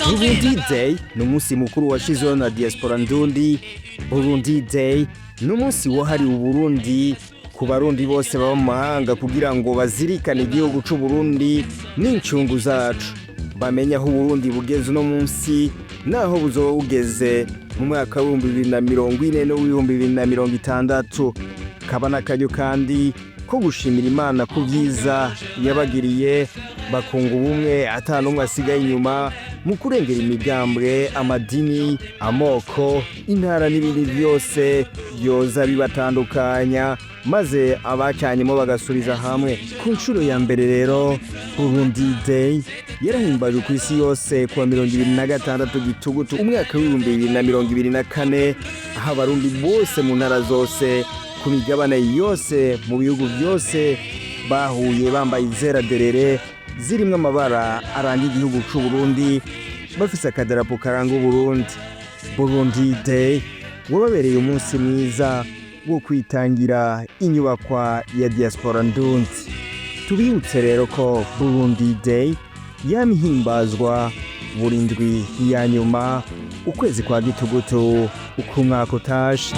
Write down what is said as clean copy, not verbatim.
Burundi Day ni umunsi mukuru washyizweho na Diaspora Ndundi. Burundi Day ni umunsi wahariwe Uburundi ku Barundi bose baba mu mahanga, kugira ngo bazirikane igihugu c'u Burundi n'incungu zacu, bamenye aho Uburundi bugeze uno munsi naho buzoba bugeze mu mwaka w'2040 n'uw'ibihumbi 2060. Kaba n'akaryo kandi ko gushimira Imana ku byiza yabagiriye, bakunga ubumwe ata n'umwe asigaye inyuma mu kurengera imigambwe, amadini, amoko, intara n'ibindi byose byoza bibatandukanya, maze abacanyemo bagasubiza hamwe. Ku nshuro ya mbere rero, Burundi Day yarahimbajwe ku isi yose kuwa 26 Gitugutu umwaka w'2024, aho Abarundi bose mu ntara zose, ku migabane yose, mu bihugu byose bahuye bambaye izera derere zirimwo amabara aranga igihugu c'u Burundi, bafise akadarapo karanga Uburundi. Burundi Day wababereye umunsi mwiza wo kwitangira inyubakwa ya Diaspora Ndundi. Tubibutse rero ko Burundi Day yama ihimbazwa buri ndwi ya nyuma ukwezi kwa Gitugutu uko umwaka utashe.